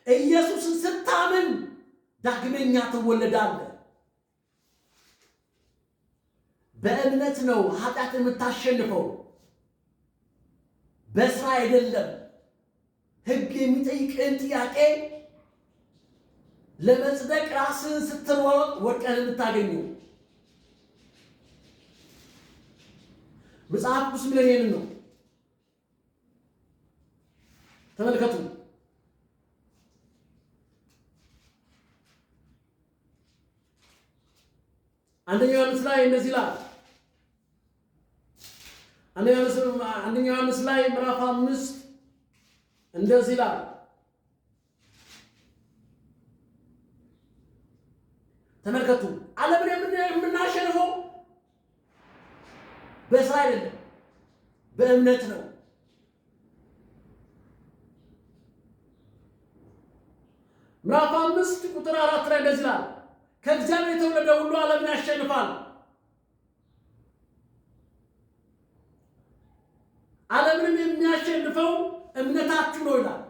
ኢየሱስን ስታምን ዳግመኛ ትወለዳለህ። በእምነት ነው ኃጢአት የምታሸንፈው፣ በስራ አይደለም። ሕግ የሚጠይቅህን ጥያቄ ለመጽደቅ ራስህን ስትሯሯጥ ወድቀህ የምታገኘው። መጽሐፍ ቅዱስ የሚለን ይህንን ነው። ተመልከቱ። አንደኛ ዮሐንስ ላይ እንደዚህ ይላል። አንደኛ ዮሐንስ ላይ ምዕራፍ 5 እንደዚህ ይላል። ተመልከቱ። ዓለምን የምናሸንፈው በስራ አይደለም፣ በእምነት ነው። ምዕራፍ 5 ቁጥር 4 ላይ እንደዚህ ይላል፣ ከእግዚአብሔር የተወለደ ሁሉ ዓለምን ያሸንፋል። ዓለምንም የሚያሸንፈው እምነታችሁ ነው ይላል።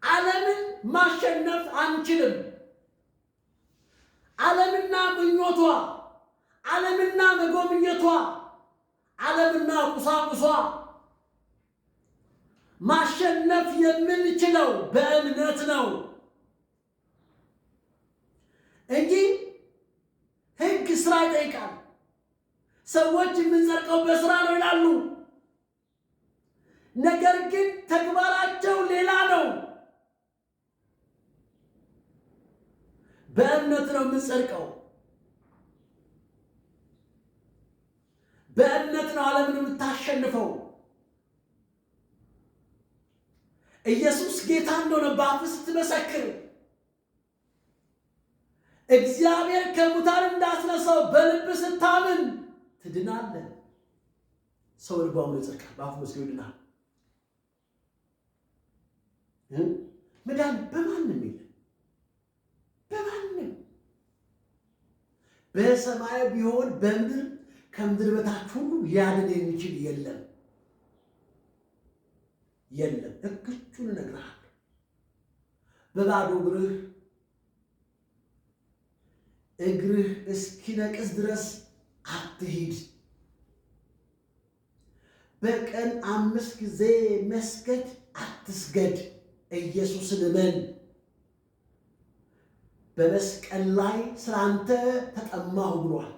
ዓለምን ማሸነፍ አንችልም። ዓለምና ምኞቷ፣ ዓለምና መጎብኘቷ፣ ዓለምና ቁሳቁሷ ማሸነፍ የምንችለው በእምነት ነው እንጂ ሕግ ስራ ይጠይቃል። ሰዎች የምንጸድቀው በስራ ነው ይላሉ። ነገር ግን ተግባራቸው ሌላ ነው። በእምነት ነው የምንጸድቀው። በእምነት ነው ዓለምን የምታሸንፈው። ኢየሱስ ጌታ እንደሆነ በአፍህ ስትመሰክር፣ እግዚአብሔር ከሙታን እንዳስነሳው በልብ ስታምን ትድናለህ። ሰው ልቡ አምኖ ይጸድቃል፣ በአፉ መስክሮ ይድናል። መዳን በማንም የለም፣ በማንም በሰማይ ቢሆን በምድር ከምድር በታች ሁሉ ሊያድን የሚችል የለም፣ የለም። እክቹን እነግርሃለሁ። በባዶ እግርህ እግርህ እስኪነቅዝ ድረስ አትሂድ። በቀን 5 ጊዜ መስገድ አትስገድ። ኢየሱስን እመን። በመስቀል ላይ ስላንተ ተጠማሁ ብሏል።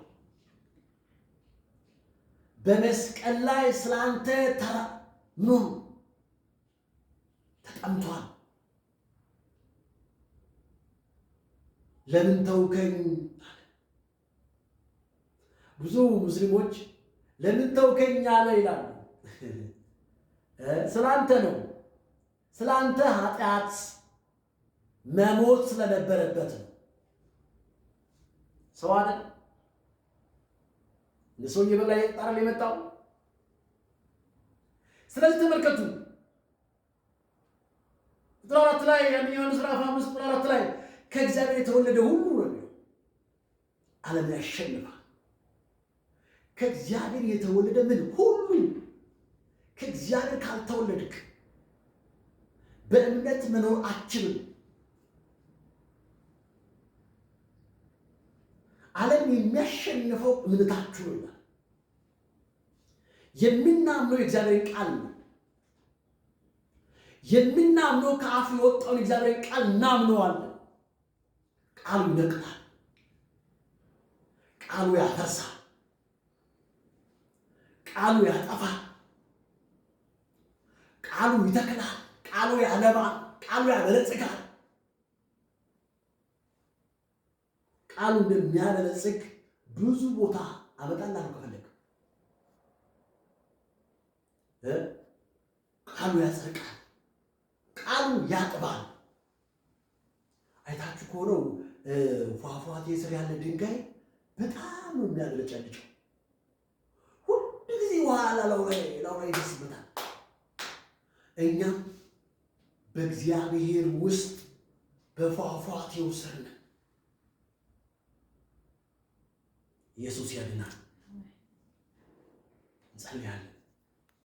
በመስቀል ላይ ስላንተ ምኑ ተጠምቷል። ለምን ተውከኝ? ብዙ ሙስሊሞች ለምን ተውከኝ አለ ይላሉ። ስላንተ ነው። ስላንተ ኃጢአት መሞት ስለነበረበት ነው። ሰው አይደል? ለሰው እየበላ እየጠጣ የመጣው። ስለዚህ ተመልከቱ ቁጥር 4 ላይ አንደኛ ዮሐንስ ምዕራፍ 5 ቁጥር 4 ላይ ከእግዚአብሔር የተወለደ ሁሉ ነው ዓለምን ያሸንፋል። ከእግዚአብሔር የተወለደ ምን ሁሉ። ከእግዚአብሔር ካልተወለድክ በእምነት መኖር አትችልም። ዓለም የሚያሸንፈው እምነታችሁ ነው ይላል። የምናምነው የእግዚአብሔርን ቃል ነው። የምናምነው ከአፉ የወጣውን የእግዚአብሔርን ቃል እናምነዋለን። ቃሉ ይነቅላል፣ ቃሉ ያፈርሳል፣ ቃሉ ያጠፋል፣ ቃሉ ይተክላል፣ ቃሉ ያለማል፣ ቃሉ ያበለጽጋል። ቃሉ እንደሚያበለጽግ ብዙ ቦታ አመጣልሃለሁ ከፈለግ። ቃሉ ያጸድቃል፣ ቃሉ ያጥባል። አይታችሁ ከሆነ ፏፏቴ ስር ያለ ድንጋይ በጣም ነው የሚያብለጨልጨው። ሁሉ ጊዜ ውሃ ላዩ ላይ ይደርስበታል። እኛም በእግዚአብሔር ውስጥ በፏፏቴው ስር ነን። ኢየሱስ ያድናል። እንጸልያለን።